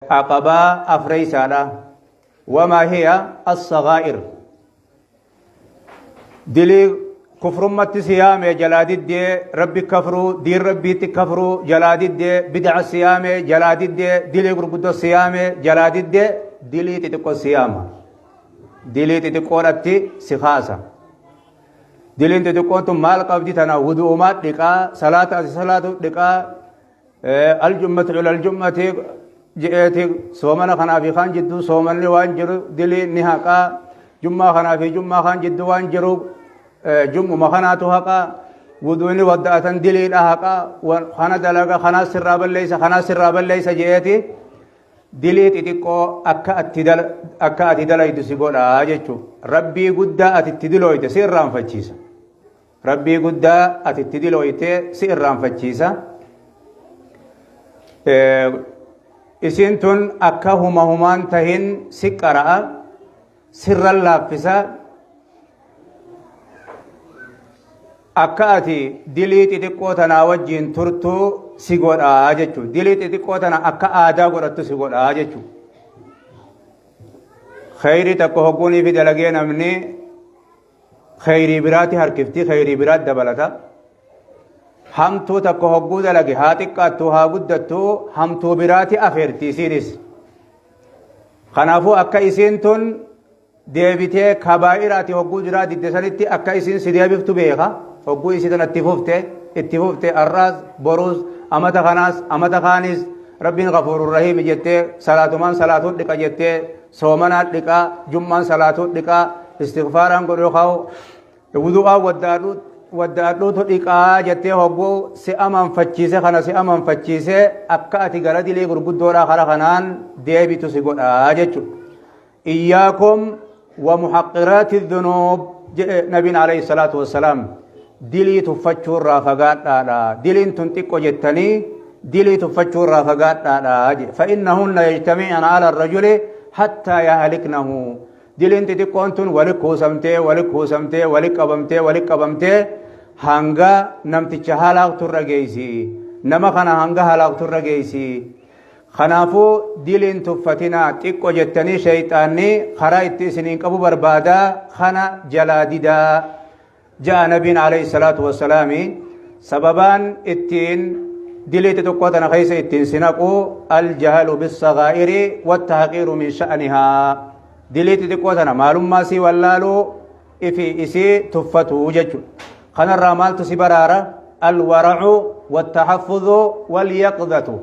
Aqabaa afreeysaadha. Wamaa hiya as-sagaa'ir. Dilii kufrummatti si yaame jalaa diddee rabbi kafruu, diin rabbiitti kafruu jalaa diddee, bid'a si yaame jalaa diddee, dilii gurguddoo si yaame jalaa diddee, dilii xixiqqoo si yaama. Dilii xixiqqoodhatti si kaasa. Diliin xixiqqoon tun maal qabdi tana wudu'umaa dhiqaa, salaata asi salaatu dhiqaa, aljummatu ila aljummati je'eeti soomana kanaa fi kaan jidduu soomanni waan jiru dilii ni haqaa jummaa kanaa fi jummaa kaan jidduu waan jiru jummuma kanaatu haqaa wuduuni wadda'atan diliidha haqaa kana dalaga kanaa sirraa balleeysa kanaa sirraa balleeysa je'eeti dilii xixiqqoo akka ati dalaydu si godhaa jechuudha rabbii guddaa ati itti dilooyte si irraanfachiisa. Rabbii guddaa ati itti dilooyte si irraanfachiisa. Isiin tun akka huma humaan tahin si qara'a, sirran laaffisa. Akka ati dilii xixiqqoo tanaa wajjiin turtu si godhaa jechuudha. Dilii xixiqqoo tana akka aadaa godhattu si godhaa jechuudha. Kheyrii tokko hogguunii fi dalagee namni kheyrii biraatti harkifti, kheyrii biraatti dabalata. Hamtuu takka hogguu dalage haa xiqqaattu haa guddattu hamtuu biraatti afeerti isiinis. Kanaafuu akka isiin tun deebitee kabaa'iraati hogguu jiraa didde sanitti akka isiin si deebiftu beeka. Hogguu isii tana itti fufte itti fufte har'aas boruus amata kanaas amata kaanis rabbiin gafuurur rahiimi jettee salaatumaan salaatuu dhiqa jettee soomanaan dhiqaa jummaan salaatuu dhiqaa istighfaaraan godhu yookaan wudu'aa wadda'adhuutu dhiqaa jettee hogguu si amanfachiise kana si amanfachiise akka ati gara dilii gurguddoodhaa kara kanaan deebitu si godhaa jechuudha. Iyyaakum wa muhaqqiraati dhunuub jedhe nabiin alayhi salaatu wassalaam dilii tuffachuu irraa fagaadhaadha diliin tun xiqqo jettanii dilii tuffachuu irraa fagaadhaadha jedhe fa'innahunna yajtami'ana ala rajuli hattaa yahliknahu diliin xixiqqoon tun wali kuusamtee wali kuusamtee wali qabamtee wali qabamtee hanga namticha halaakturra geessi nama kana hanga halaakturra geessi Kanaafuu diliin tuffatinaa xiqqo jettanii sheyxaanni karaa itti isiniin qabu barbaada kana jalaa didaa ja'a nabiin alayhi salaatu wassalaami sababaan ittiin dilii xixiqqoo tana keessa ittiin sinaqu aljahalu bissagaa'iri wattahqiiru min sha'nihaa dilii xixiqqoo tana maalummaa sii wallaaluu ifi isii tuffatuu jechuudha kanarraa maaltu si baraara alwaracu wattaxaffudu walyaqdatu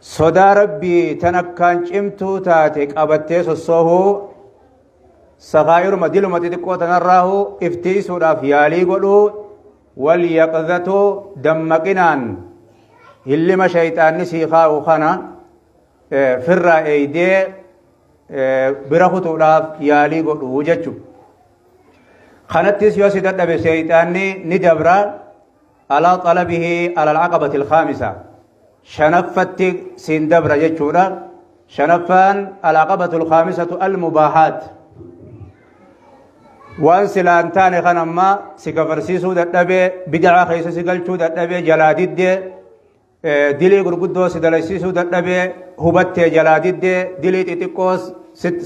Sodaa Rabbii tan akkaan cimtuu taate qabattee sossoohuu sakaa'iruma diluma xixiqqoo tanarraahu iftiisuudhaaf yaalii godhuu wal yaqdatu dammaqinaan hillima shayxaanni sii kaa'u kana firraa eeydee bira kutuudhaaf yaalii godhuu jechuudha. Kanattis yoo si dadhabe shayxaanni ni dabra. Alaa xalabihi alal aqabati alkhaamisa shanaffatti siin dabra jechuudha. Shanaffaan alaqabatu alkhaamisatu almubaahaat waan silaa hin taane kan amma si kafarsiisuu dadhabee bid'aa keessa si galchuu dadhabee jalaa diddee dilii gurguddoo si dalaysiisuu dadhabee hubattee jalaa diddee dilii xixiqqoos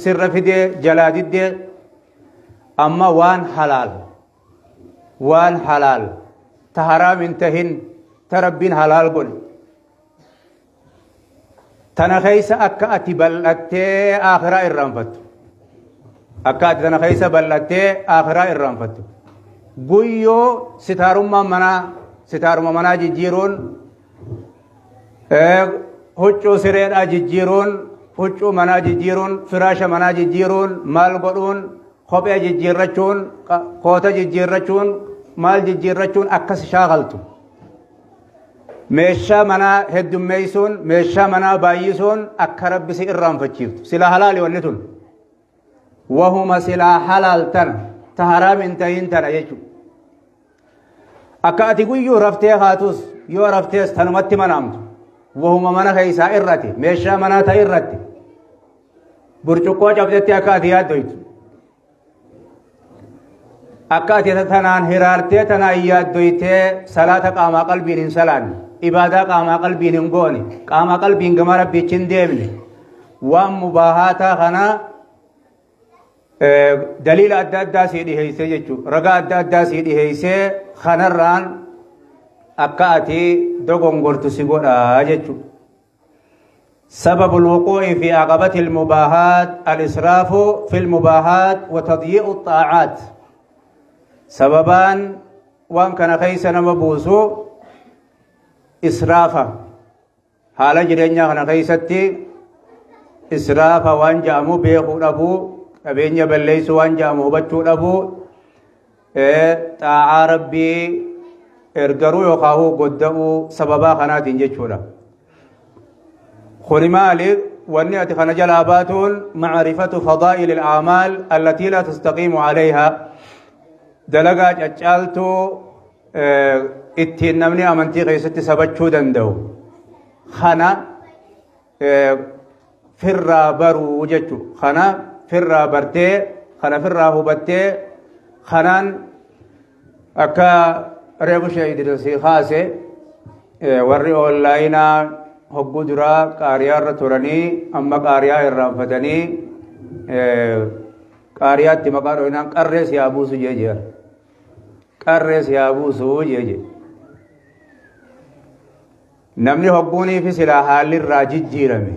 sirra fidee jalaa diddee amma waan halaal waan halaal ta haraam hin tahin ta rabbiin halaal godhe tana keessa akka ati bal'attee aakhiraa irraanfattu akka ati tana keessa bal'attee aakhiraa irraanfattu guyyoo sitaarummaan manaa sitaaruma manaa jijjiiruun huccuu sireedhaa jijjiiruun huccuu manaa jijjiiruun firaasha manaa jijjiiruun maal godhuun kophee jijjiirrachuun koota jijjiirrachuun maal jijjiirrachuun akkas shaakaltu meeshaa manaa heddummeessuun meeshaa manaa baay'isuun akka rabbi si irraanfachiiftu silaa halaali wanni tun wahuma silaa halaal tana ta haraam hin tahin tana jechuudha. Akka ati guyyuu raftee haatus yoo raftees tanumatti manaamtu wahuma mana keessaa irratti meeshaa manaa ta'e irratti burcuqqoo cabxetti akka ati yaaddoytu akka ati tanaan hiraartee tanaan yaaddoytee salaata qaamaa qalbiin hin salaanne. Ibaadaa qaamaa qalbiin hin goone, qaamaa qalbiin gama Rabbiichi hin deemne, waan mubaahaataa kana daliila adda addaa sii dhiheessee jechuudha. Ragaa adda addaa sii dhiheessee kanarraan akka ati dogongortu si godha jechuudha. سبب الوقوع في عقبة المباهات الإسراف في المباهات وتضييع الطاعات. سببان وان كان خيس نما بوسو israafa. Haala jireenyaa kana keessatti israafa waan ja'amu beekuu dhabuu, qabeenya balleessuu waan ja'amu hubachuu dhabuu, xaa'aa Rabbii ergaruu yookaan godda'uu sababaa kanaatiin jechuudha. Kuni maali? Wanni ati kana jalaa baatuun macrifatu fadaa'il al-a'maal allatii laa tastaqiimu alayhaa, dalagaa caccaaltuu ittiin namni amantii keessatti sabachuu danda'u kana firraa baruu jechu. Kana firraa bartee, kana firraa hubattee, kanaan akka reefu shee Idrisii kaase, warri onlaayinaa hogguu duraa qaariyaa irra turanii amma qaariyaa irraanfatanii qaariyaatti maqaa dhoinaan qarree si haa buusu jee jira. Qarree si haa buusu jee jee. Namni hogguunii fi silaa haalli irraa jijjiirame,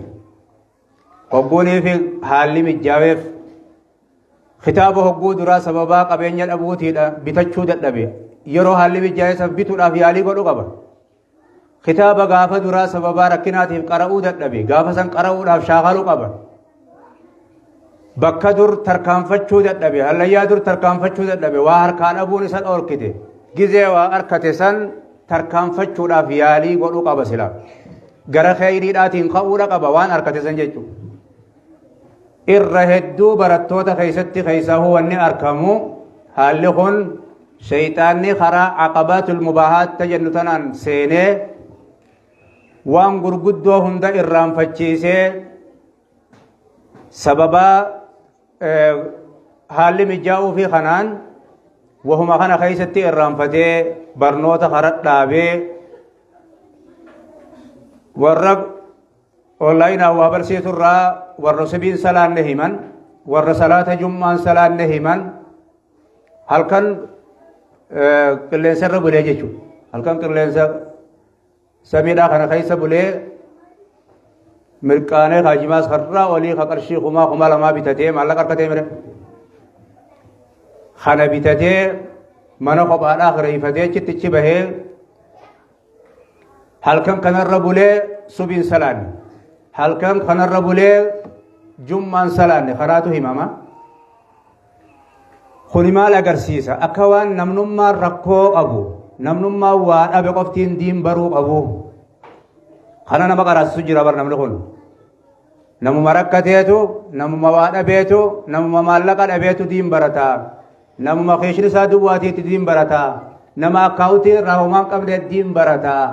hogguunii fi haalli mijjaaweef, kitaaba hogguu duraa sababaa qabeenya dhabuutiidha bitachuu dadhabe, yeroo haalli mijjaa'e san bituudhaaf yaalii godhu qaba. Kitaaba gaafa duraa sababaa rakkinaatiif qara'uu dadhabe, gaafa san qara'uudhaaf shaakaluu qaba. Bakka dur tarkaanfachuu dadhabe, hallayyaa dur tarkaanfachuu dadhabe, waa harkaa dhabuun isa dhoorkite, gizee waa harkate san tarkaanfachuudhaaf yaalii godhuu qaba sila. Gara kheyriidhaatiin ka'uudha qaba waan harkate san jechuudha. Irra hedduu barattoota keessatti keessaa wanni argamu haalli kun shayxaanni karaa aqabaatul mubaahaat jennu tanaan seenee waan gurguddoo hunda irraanfachiisee, sababaa haalli mijaa'uu fi kanaan wahuma kana keessatti irraanfatee barnoota kara dhaabee, warra onlaayinaa waa barsiisurraa warra sibiin salaanne himan, warra salaata jum'aan salaanne himan, halkan qilleensarra bulee jechuudha. Halkan qilleensa samiidhaa kana keessa bulee mirqaanee kaajimaas karraa olii ka qarshii kumaa 2000 bitatee, maallaqa harkatee mire kana bitatee, mana kophaadhaa kireeffatee achittichi bahee halkan kanarra bulee subiin salaanne, halkan kanarra bulee jummaan salaanne karaatu himama. Kuni maal agarsiisa? Akka waan namnummaan rakkoo qabu, namnummaan waa dhabe qoftiin diin baruu qabu. Kana nama qaraasisu jira bar namni kun. Namuma rakkateetu, namuma waa dhabeetu, namuma maallaqa dhabeetu diin barataa. Namuma keeshni isaa duwwaatiitti diin barataa. Nama akkaawutii irraa homaa hin qabne diin barataa.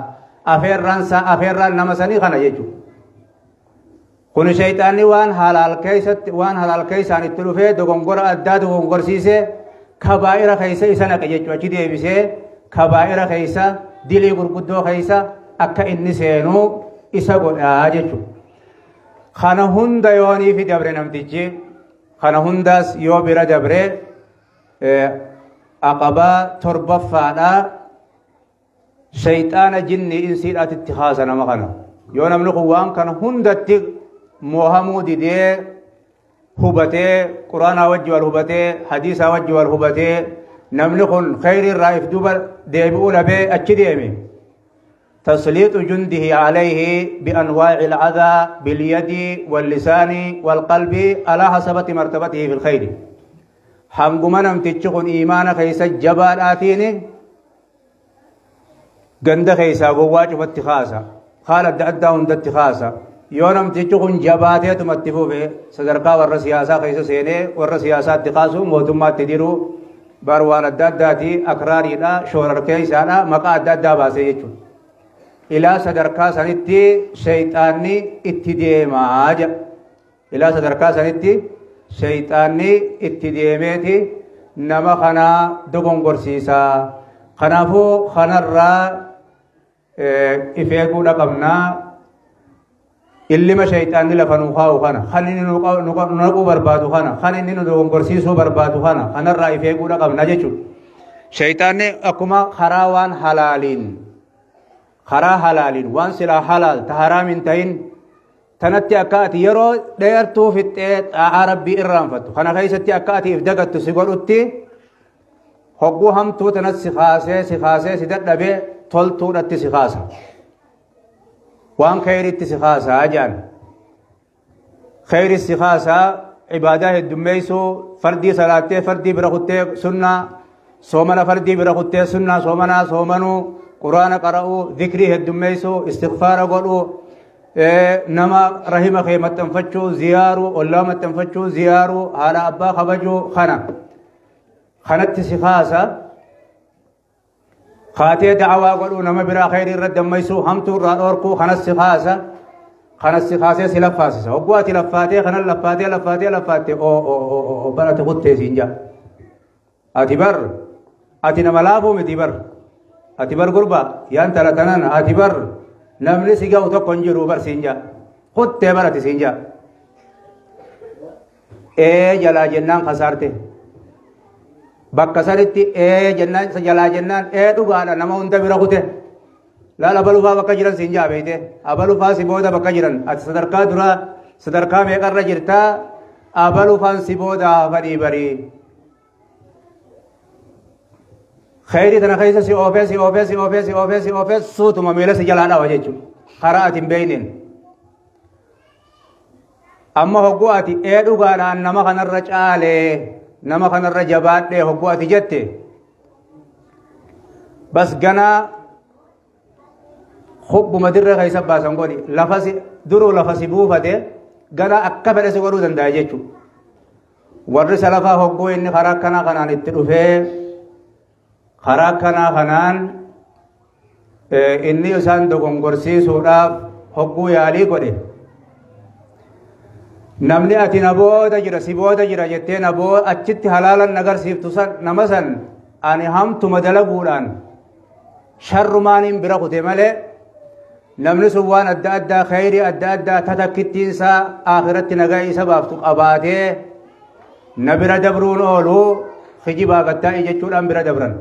Afeerraan isaa afeerraan nama sanii kana jechuudha. Kun shayxaanni waan halaal keessatti waan halaal keessaan itti dhufee dogongora addaa dogongorsiisee kabaa'ira keessa isa naqe jechuudha. Achi deebisee kabaa'ira keessa, dilii gurguddoo keessa akka inni seenuu isa godhaa jechuudha. Kana hunda yoonii fi dabre namtichi, kana hundaas yoo bira dabre, aqabaa torbaffaadhaa shayxaana jinnii insiidhaatitti kaasa nama kana. Yoo namni kun waan kana hundatti moohamuu didee, hubatee, quraanaa wajji wal hubatee, hadiisaa wajji wal hubatee, namni kun kheyrii irraa if duuba deebi'uu dhabee achi deeme, تسليط جنده عليه بأنواع الأذى باليد واللسان والقلب على حسب مرتبته في الخير. Hanguma namtichi kun iimaana keessa jabaadhaatiin ganda keessaa gowwaa cufatti kaasa, haala adda addaa hundatti kaasa. Yoo namtichi kun jabaateetumatti fufe, sadarkaa warra siyaasaa keessa seenee warra siyaasaatti kaasu, mootummaatti diru, bar waan adda addaati, akraariidha, shoorarkeessaadha, maqaa adda addaa baasee jechuudha. Ilaa sadarkaa sanitti shayxaanni itti deemaa jedha. Ilaa sadarkaa sanitti shayxaanni itti deemeeti nama kana dogongorsiisa. Kanaafuu kanarraa If eeguudha qabnaa. Illima shayxaanni lafa nuu kaa'u kana, kan inni nu naquu barbaadu kana, kan inni nu dogongorsiisuu barbaadu kana, kanarraa if eeguudha qabna jechuudha. Shayxaanni akkuma karaa waan halaaliin, karaa halaaliin waan silaa halaal ta haraam hin ta'in tanatti akka ati yeroo dheertuu fixxee xaa'aa rabbii irraanfattu kana keessatti akka ati if dagattu si godhutti hogguu hamtuu tanas si kaasee si kaasee si dadhabee toltuudhatti si kaasa. Waan kheyritti si kaasaa jedhan. Kheyri si kaasaa ibaadaa heddummeessuu fardii salaattee fardii bira kuttee sunnaa soomana fardii bira kuttee sunnaa soomanaa soomanuu quraana qara'uu zikrii heddummeessuu istighfaara godhuu nama rahima kee maxxanfachuu ziyaaruu ollaa maxxanfachuu ziyaaruu haadha abbaa kabajuu kana kanatti si kaasa. Kaatee da'awaa godhuu nama biraa khayrii irra dammaysuu hamtuu irraa dhoorkuu kanas si kaasa kanas si kaasee si laffaasisa hogguu ati laffaatee kanan laffaatee laffaatee laffaatte oo oo oo oo bar ati kuttee siin jaa ati bar ati nama laafuu miti bar ati bar gurbaa yaan tala tanan ati bar namni si ga'u tokko hin jiru bar siin jaa kuttee bar ati siin jaa ee jalaa jennaan kasaarte Bakka sanitti ee jennaan isa jalaa jennaan ee dhugaadha nama hunda bira kute. Laal abalufaa bakka jiran siin jaa beeyte. Abalufaa si booda bakka jiran ati sadarkaa duraa sadarkaa meeqarra jirtaa abalufaan si booda hafanii barii. Kheyrii tana keessa si oofee si oofee si oofee si oofee si oofee suutuma miila si jalaa dhawa jechuudha. Karaa ati hin beeyneen. Amma hogguu ati ee dhugaadhaan nama kanarra caalee nama kanarra jabaadhee hogguu ati jette bas ganaa hubbuma dirree keessa baasan godhi lafa si duruu lafa si buufate ganaa akka fedhe si godhuu danda'a jechuudha. Warri salafaa hogguu inni karaa akkanaa kanaan itti dhufee karaa akkanaa kanaan inni isaan dogongorsiisuudhaaf hogguu yaalii godhe namni ati na booda jira si booda jira jettee na boo achitti halaalan nagarsiiftu san nama san ani hamtuma dalaguudhaan sharrumaaniin bira kute malee namni sun waan adda addaa kheyrii adda addaa tatakkittiinsaa akhiratti nagaa isa baaftu qabaatee na bira dabruun oolu kijibaa gattaa'ii jechuudhaan bira dabran.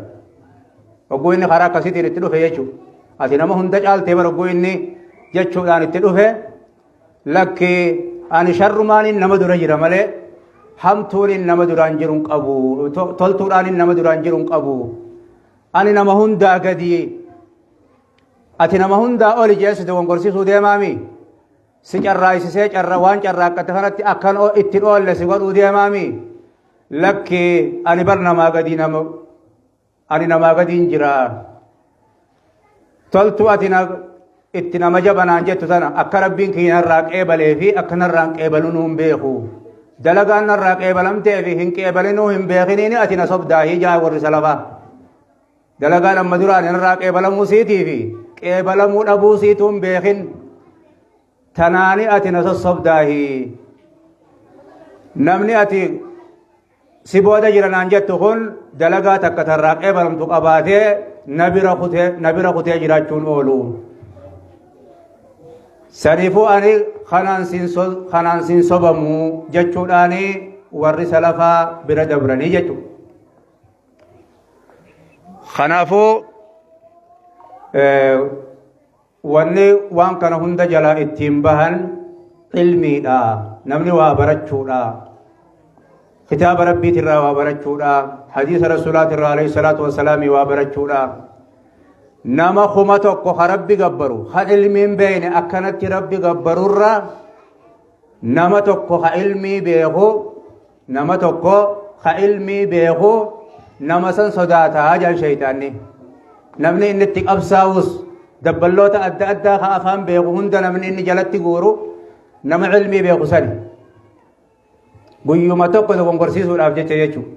Hogguu inni karaa akkasiitiin itti dhufe jechuudha. Ati nama hunda caaltee bara hogguu inni jechuudhaan itti dhufe lakki ani sharrumaaniin nama dura jira malee hamtuuniin nama duraan jiru hin qabu toltuudhaaniin nama duraan jiru hin qabu. Ani nama hundaa gadi ati nama hundaa oli jeessi si dogongorsiisuu deemaami. Si carraayisisee carra waan carraaqqate kanatti akkan ittiin oolle si godhuu deemaami. Lakki ani bar namaa gadii nama ani namaa gadiin jira. Toltuu ati na itti nama jabanaan jettu tana akka rabbiin kiyya narraa qeebalee fi akka narraa hin qeebalinuu hin beeku. Dalagaan narraa qeebalamtee fi hin qeebalinuu hin beekiniin ati na sobdaahii jaa warri salafaa. Dalagaan amma duraan narraa qeebalamuu siitii fi qeebalamuu dhabuu siituu hin beekin. Tanaani ati na sossobdaahi. Namni ati si booda jira naan jettu kun dalagaa takka tarraa qeebalamtu qabaatee na bira kutee na bira kutee jiraachuun oolu. Saniifuu ani kanaan siin so- kanaan siin sobamu jechuudhaani warri salafaa bira dabranii jechuudha. Kanaafuu wanni waan kana hunda jalaa ittiin bahan ilmiidha. Namni waa barachuudha. Kitaaba Rabbiitirraa waa barachuudha. Hadiisa Rasuulaatirraa alayhi salaatu wassalaamii waa barachuudha. Nama 1000 ka Rabbi gabbaru kan ilmiin beekne akkanatti Rabbi gabbarurra nama tokko ka ilmii beeku nama tokko ka ilmii beeku nama san sodaataa jedhan shayxaanni. Namni inni itti qabsaa'us dabballoota adda addaa ka afaan beeku hunda namni inni jalatti guuru nama ilmii beeku sani. Guyyuma tokko dogongorsiisuudhaaf jecha jechuudha.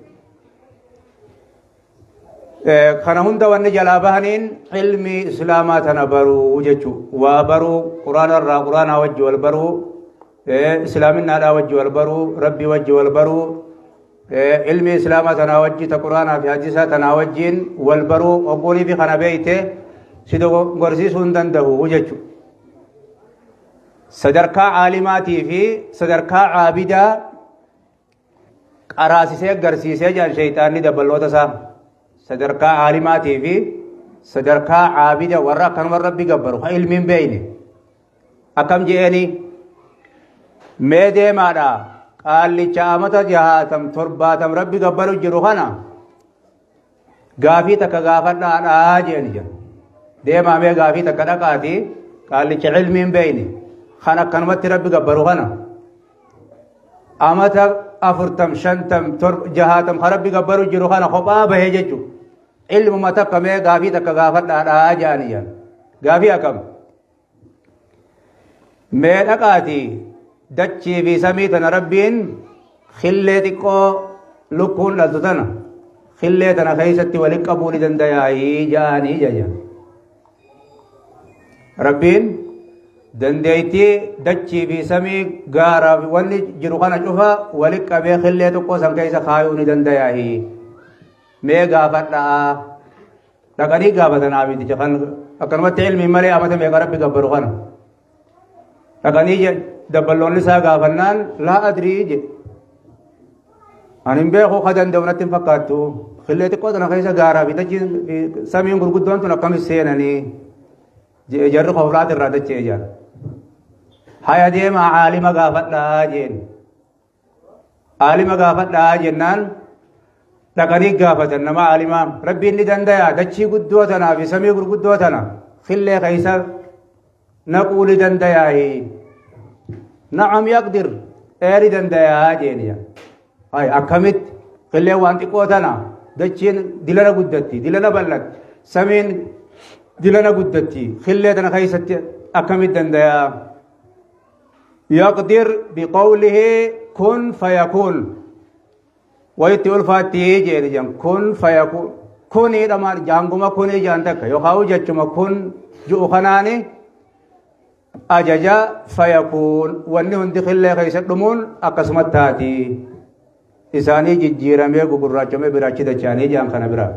Kana hunda wanni jalaa bahaniin ilmii islaamaa tana baruu jechuudha. Waa baruu quraana irraa quraanaa wajji wal baruu islaaminaadhaa wajji wal baruu rabbii wajji wal baruu ilmii islaamaa tanaa wajji ta quraanaa fi hadiisaa tanaa wajjiin wal baruu hogguunii fi kana beeyte Si dogongorsiisuu hin danda'u jechuudha. Sadarkaa caalimaatii fi sadarkaa caabidaa qaraasisee agarsiisee jaan sheeyxaanni dabballoota isaa. Sadarkaa caalimaatii fi sadarkaa caabida warra akkanuma rabbi gabbaru kan ilmi hin beeyne. Akkam je'eeni mee deemaadha qaallicha amata jahaatam torbaatam rabbi gabbaru jiru kana gaafii takka gaafadhaadhaa je'ani jedhu. Deemaa mee gaafii takka dhaqaati qaallicha ilmi hin beeyne kan akkanumatti rabbi gabbaru kana amata afurtam shantam jahaatam kan rabbi gabbaru jiru kana kophaa bahee jechuudha. Ilmuma takka mee gaafii takka gaafadhaadhaa je'ani jedhan. Gaafii akkam? Mee dhaqaati dachii fi samii tana rabbiin khillee xiqqoo lukkuun dhaltu tana khillee tana keessatti walitti qabuu ni dandayaayii ja'anii jajan. Rabbiin dandeettii dachii fi samii gaaraa fi wanni jiru kana cufa walitti qabee khillee xiqqoo san keessa kaayuu ni dandayaayii. Mee gaafadhaa. Dhaqanii gaafatan abiddicha kan akkanumatti ilmiin malee amata meeqa rabbi gabbaru kana. Dhaqanii dabballoonni isaa gaafannaan laa adrii jedhe. Ani hin beeku ka danda'u natti hin fakkaattu. Killee xiqqoo tana keessa gaaraa fi dachiin samiin gurguddoon tun akkamitti seenanii jedhe jarri koflaati irraa dachee jaan. Haya deemaa caalima gaafadhaa jeen. Aalima gaafadhaa jennaan dhaqanii gaafatan nama aalimaa rabbiin ni danda'a dachii guddoo tanaa fi samii gurguddoo tana killee keessa naquu ni danda'aayi. Na'am yaqdir ee ni danda'a jeeniya. Ay akkamitti killee waan xiqqoo tana dachiin dilana guddatti dilana bal'atti samiin dilana guddatti killee tana keessatti akkamitti danda'a. Yaqdir biqawlihi kun fayakuun. Wayitti ulfaatti jeeni jan kun fayakuun. Kuni dhamaan jaanguma kuni jaan takka yookaan jechuma kun ju'u kanaani ajaja fayakuun wanni hundi qillee keessa dhumuun akkasuma taati. Isaanii jijjiiramee gugurraachamee biraachi dachaanii jaan kana biraa.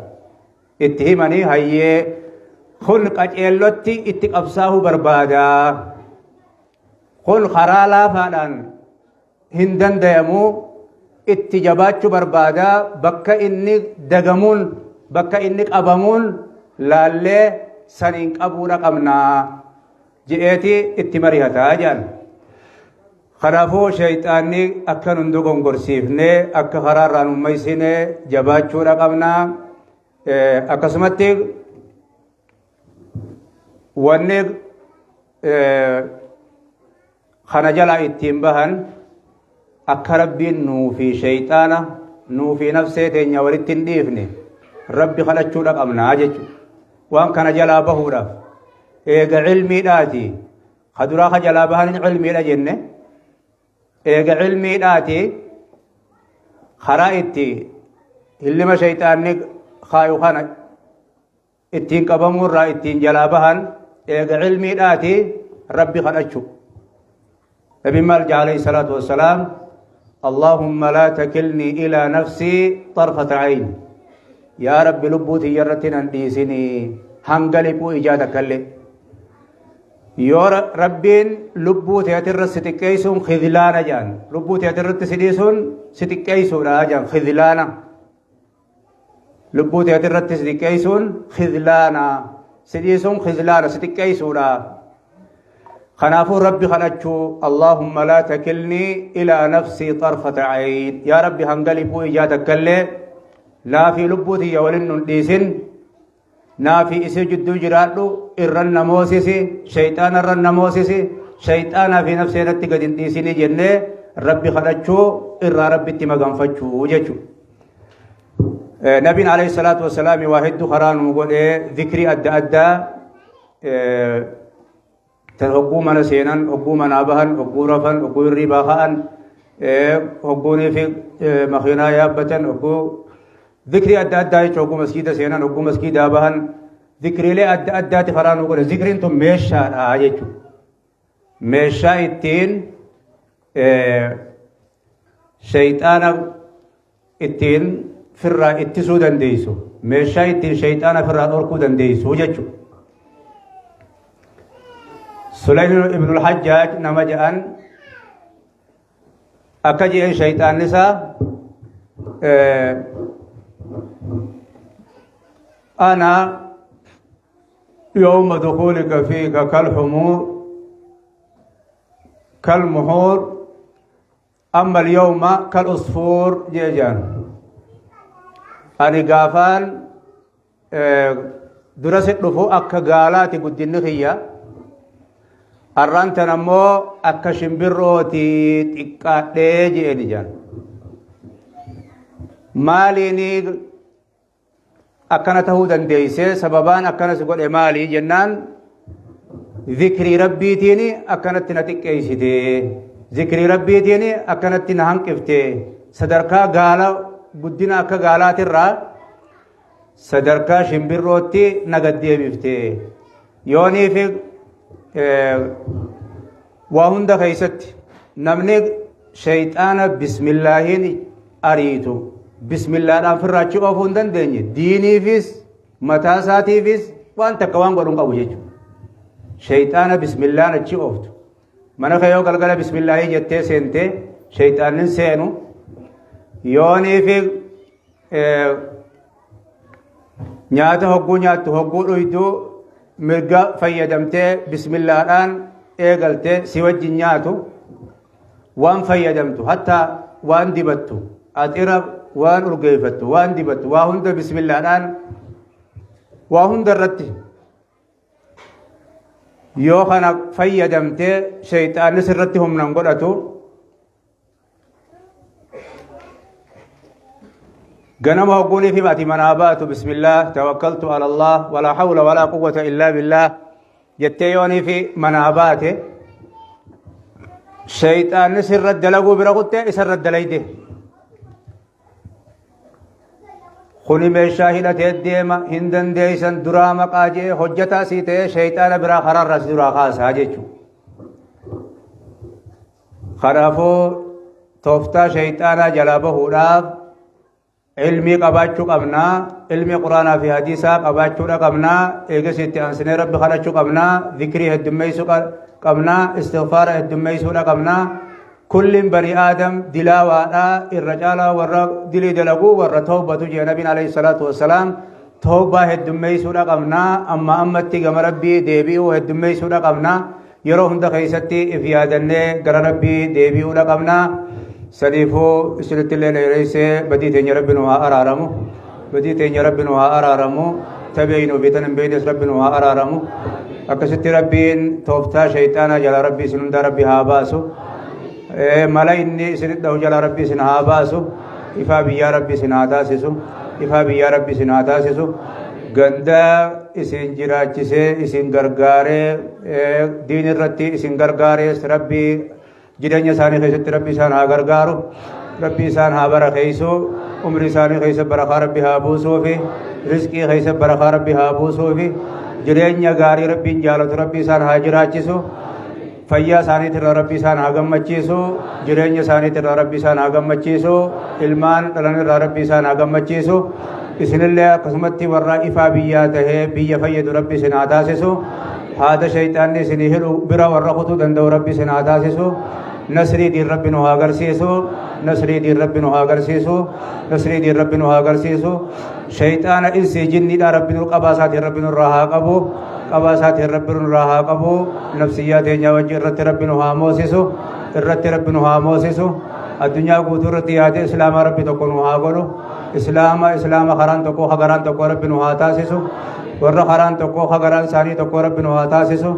Itti himanii hayyee kun qaceellotti itti qabsaa'uu barbaada. Kun karaa laafaadhaan hin dandayamu itti jabaachuu barbaada bakka inni dagamuun bakka inni qabamuun laallee saniin qabuudha qabna je'eeti itti mari'ataa jedhan. Kanaafuu shayxaanni akka nun dogongorsiifne akka karaarraa nun maysine jabaachuudha qabna. Akkasumatti wanni kana jalaa ittiin bahan akka rabbiin nuu fi shayxaana nuu fi nafsee teenya walitti hin dhiifne rabbi kadhachuudha qabna jechuudha. Waan kana jalaa bahuudhaaf eega cilmiidhaati ka duraa ka jalaa bahan cilmiidha jenne eega cilmiidhaati karaa itti hillima shayxaanni kaayu kana ittiin qabamuu irraa ittiin jalaa bahan eega cilmiidhaati rabbi kadhachu. Nabi maal jedha alayhi salaatu wassalaam Allahumma laa takilnii ilaa nafsii xarfata ayn. Yaa Rabbi lubbuu tiyya irratti nan dhiisinii hanga liphuu ijaa takkallee. Yoo Rabbiin lubbuu teetirra si xiqqeessuun khidlaana jedhan. Lubbuu teetirratti si dhiisuun si xiqqeessuudha jedhan khidlaana. Lubbuu teetirratti si xiqqeessuun khidlaana. Si dhiisuun khidlaana si xiqqeessuudha. Kanaafuu Rabbi kadhachuu Allahumma laa takilnii ilaa nafsii xarfata ayn. Yaa Rabbi hanga liphuu ijaa takkallee laafii lubbuu tiyya waliin nun dhiisin. Naa fi isii jidduu jiraadhu irran na moosisi shayxaana irran na moosisi shayxaanaa fi nafsee natti gad hin dhiisinii jennee rabbi kadhachuu irraa rabbitti maganfachuu jechuudha. Nabiin alayhi salaatu wassalaam waa hedduu karaa nuu godhee zikrii adda addaa tan hogguu mana seenan, hogguu manaa bahan, hogguu rafan, hogguu hirriibaa ka'an, hogguunii fi makiinaa yaabbatan, hogguu zikrii adda addaa jechuun hogguu masgiida seenan, hogguu masgiidaa bahan, zikriilee adda addaati karaa nu godhe. Zikriin tun meeshaadha jechuudha. Meeshaa ittiin shayxaana ittiin firraa ittisuu dandeessu, meeshaa ittiin shayxaana firraa dhorkuu dandeessu jechuudha. Sulaym ibnul Hajjaaj nama jedhan akka je'een shayxaanni isaa ana yawma dukuulika fiika kalhumuur kalmuhuur amma alyawma kal usfuur jee jedhan. Ani gaafaan dura si dhufu akka gaalaati guddinni kiyya, har'aan tan ammoo akka shimbirrooti xiqqaadhee je'een jedhan. Maaliini akkana tahuu dandeeyse? Sababaan akkana si godhe maali jennaan, zikrii rabbiitiin akkanatti na xiqqeessite, zikrii rabbiitiin akkanatti na hanqifte, sadarkaa gaala guddina akka gaalaatirraa sadarkaa shimbirrootti na gaddeebifte. Yoonii fi waa hunda keessatti namni shayxaana bismillaahiin ariitu bismillaadhaan firraa achi oofuu hin dandeenye, diiniifis mataa isaatiifis waan takka waan godhu hin qabu jechuudha. Shayxaana bismillaan achi ooftu. Mana kee yoo galgala bismillaahii jettee seentee shayxaanni hin seenu. Yoonii fi nyaata hogguu nyaattu, hogguu dhuydu mirga fayyadamtee bismillaadhaan eegaltee si wajjin nyaatu, waan fayyadamtu, hatta waan dibattu, axira waan urgeeffattu, waan dibattu, waa hunda bismillaadhaan waa hunda irratti yoo kana fayyadamtee shayxaanni sirratti humna hin godhatu. Ganama hogguunii fi ati manaa baatu bismillaah tawakkaltu ala Allah walaa hawla walaa quwwata illaa billaah jettee yoonii fi manaa baate, shayxaanni sirra dalaguu bira kuttee isarra dalayde. Kuni meeshaa hidhatee deema hin dandeeysan duraa maqaa jee hojjataa sii ta'ee shayxaana biraa karaarraa si duraa kaasaa jechuudha. Kanaafuu tooftaa shayxaanaa jalaa bahuudhaaf ilmii qabaachuu qabna. Ilmii quraanaa fi hadiisaa qabaachuudha qabna. Eegas itti aansinee rabbi kadhachuu qabna. Zikrii heddummeessuu qabna. Istighfaara heddummeessuudha qabna. Kulliin bani aadam dilaawaadha. Irra caalaa warra dilii dalaguu warra tawbatu jee nabiin alayhi salaatu wassalaam. Tawbaa heddummeessuudha qabna. Amma ammatti gama rabbii deebi'uu heddummeessuudha qabna. Yeroo hunda keessatti if yaadannee gara Rabbii deebi'uudha qabna. Saniifuu isinitti illee dheereessee, badii teenya Rabbi nu haa araaramu. Badii teenya Rabbi nu haa araaramu. Tabeeynu fi tan hin beeynes Rabbi nu haa araaramu. Akkasitti Rabbiin tooftaa shayxaanaa jalaa Rabbi isin hundaa Rabbi haa baasu. Mala inni isin dhahu jalaa Rabbi isin haa baasu. Ifaa biyyaa Rabbi isin haa taasisu. Ifaa biyyaa Rabbi isin haa taasisu. Ganda isin jiraachisee isin gargaaree diin irratti isin gargaarees Rabbi jireenya isaanii keessatti Rabbi isaan haa gargaaru. Rabbi isaan haa barakeessu. Umrii isaanii keessa barakaa Rabbi haa buusuufi. Rizqii keessa barakaa Rabbi haa buusuufi. Jireenya gaarii Rabbiin jaalatu Rabbi isaan haa jiraachisu. Fayyaa isaaniitirraa Rabbi isaan haa gammachiisu. Jireenya isaaniitirraa Rabbi isaan haa gammachiisu. Ilmaan dhalanirraa Rabbi isaan haa gammachiisu. Isinillee akkasumatti warra ifaa biyyaa tahee biyya fayyadu Rabbi isin haa taasisu. Haada shayxaanni isinii hidhu bira warra kutuu danda'u Rabbi isin haa taasisu. Nasrii diin Rabbi nu haa agarsiisu. Nasrii diin Rabbi nu haa agarsiisu. Nasrii diin Rabbi nu haa agarsiisu. Shayxaana insii jinniidhaa Rabbi nu qabaa isaatiin Rabbi nurraa haa qabu. Qabaa isaatiin Rabbi nurraa haa qabu. Nafsiyyaa teenya wajji irratti Rabbi nu haa moosisu. Irratti Rabbi nu haa moosisu. Addunyaa guutuu irratti yaadee Islaamaa Rabbi tokko nu haa godhu. Islaama Islaama karaan tokko hagaraan tokko Rabbi nu haa taasisu. Warra karaan tokko hagaraan isaanii tokko Rabbi nu haa taasisu.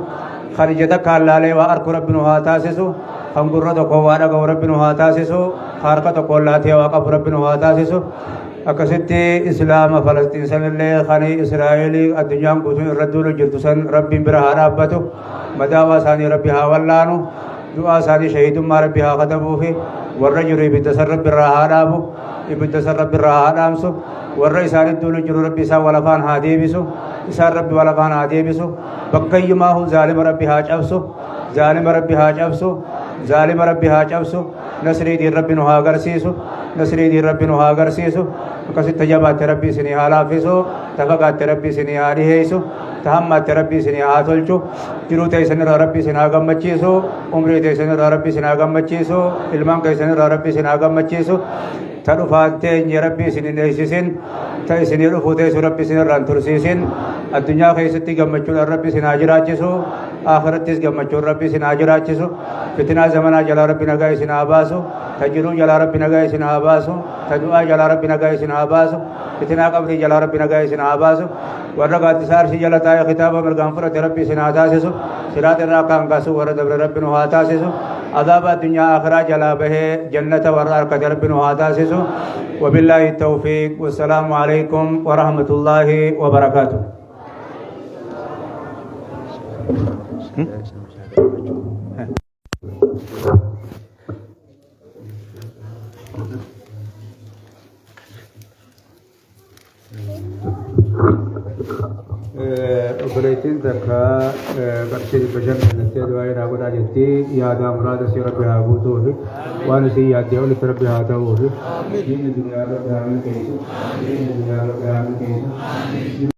Kan ija takkaan laalee waa arku Rabbi nu haa taasisu. Kan gurra tokko waa dhaga'u Rabbi nu haa taasisu. Kan harka tokkoon laatee waa qabu Rabbi nu haa taasisu. Akkasitti Islaama Falastiin sanillee kan Israa'elii addunyaan guutuun irra duulu jirtu san Rabbiin bira haa dhaabbatu. Madaawaa isaanii Rabbi haa wallaanu. Du'aa isaanii shahiidummaa Rabbi haa katabuufi. Warra jiru ibidda san Rabbi irraa haa dhaabu. Ibidda san Rabbi irraa haa dhaamsu. Warra isaanitti duulu jiru Rabbi isaan walafaan haa deebisu. Isaan Rabbi walafaan haa deebisu. Bakkayyumaahu zaalima Rabbi haa cabsu. Zaalima Rabbi haa cabsu. Zaalima Rabbi haa cabsu. Nasrii diin Rabbi nu haa agarsiisu. Nasrii diin Rabbi nu haa agarsiisu. Akkasitti jabaatte Rabbi isinii haa laaffisu. Tafagaatte Rabbi isinii haa dhiheessu. Ta hammaatte Rabbi isinii haa tolchu. Jiruu teessanirraa Rabbi isin haa gammachiisu. Umrii teessanirraa Rabbi isin haa gammachiisu. Ilmaan keessanirraa Rabbi isin haa gammachiisu. Ta dhufaan teenye Rabbi isin hin eeysisin. Ta isinii dhufuu teessu Rabbi isin irraa hin tursiisin. Addunyaa keessatti gammachuudhaan Rabbi isin haa jiraachisu. Akhirattis gammachuun Rabbi isin haa jiraachisu. Fitinaa zamanaa jalaa Rabbi nagaa isin haa baasu. Ta jiruu jalaa Rabbi nagaa isin haa baasu. Ta du'aa jalaa Rabbi nagaa isin haa baasu. Fitinaa qabrii jalaa Rabbi nagaa isin haa baasu. Warra gaaddisa arshii jala taa'ee kitaaba mirgaan fudhate Rabbi isin haa taasisu. Siraata irraa akka hanqasu warra dabre Rabbi nu haa taasisu. Azaaba addunyaa akhiraa jalaa bahee jannata warra arkate Rabbi nu haa taasisu. Wabillaahi tawfiiq. Wassalaamu alaikum wa rahmatullaahi wa barakaatuh. Obboleettiin takka qarshii 500 kennattee du'aa irraa godhaa jetti. Yaadaa muraada isii Rabbi haa guutuufi. Waan isii yaaddee olitti Rabbi haa ta'uufi. Diinni duniyaa Rabbi haa milkeessu. Diinni duniyaa Rabbi haa milkeessu.